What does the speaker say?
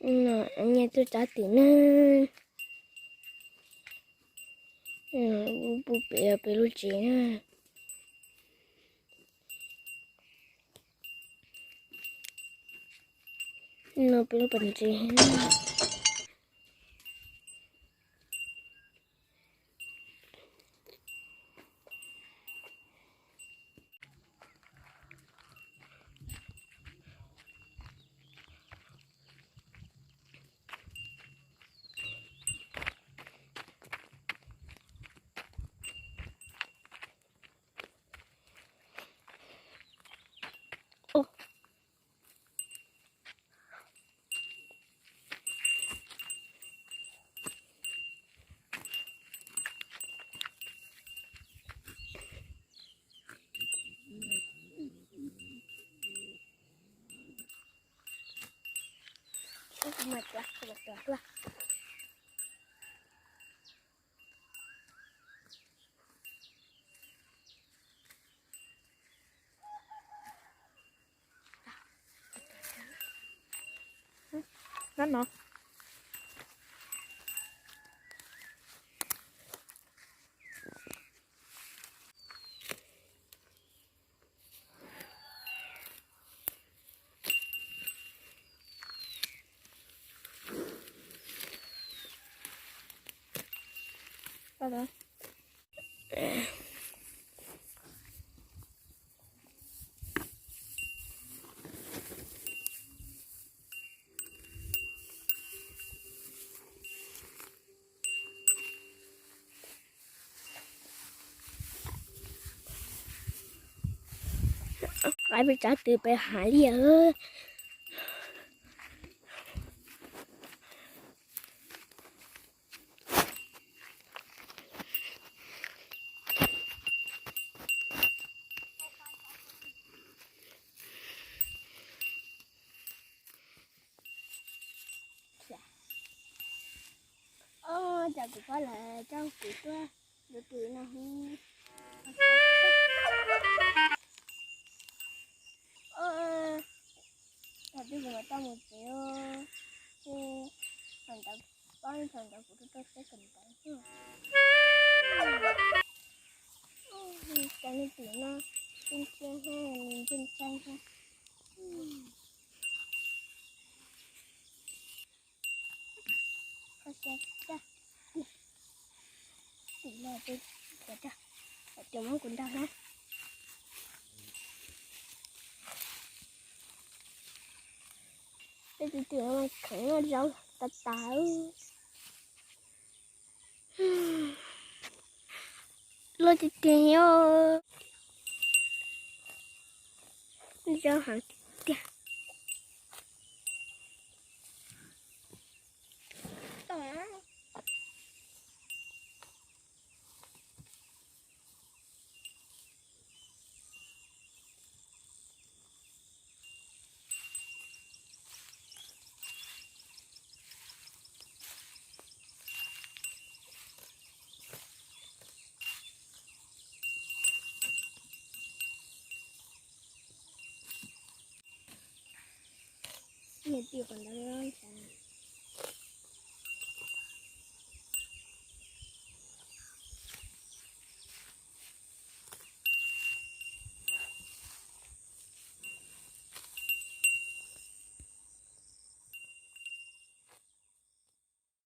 No nyiaj tuaj tsav twm na. Pub pem peb lub tsev na. No peb lub pas ntses. Nab no. Qaib peb tsav twm peb hav liaj. Os, cas kuv pab lawv coj kuv tuaj yuav twm no. Thaum twg kuv mam tau mus tsev, ces thaum ntawd, thaum ntawd kuv tuaj tuaj saib kom ntawd. Cov me twm no, ntsia ntsia ntsia. Tim no, tim no, tim muab kuv nrog na. Tej twm no kheev noj zaub tas tas. Loj tiag tiag os. Zaub heev tiag tiag. Niag twm qhov ntawd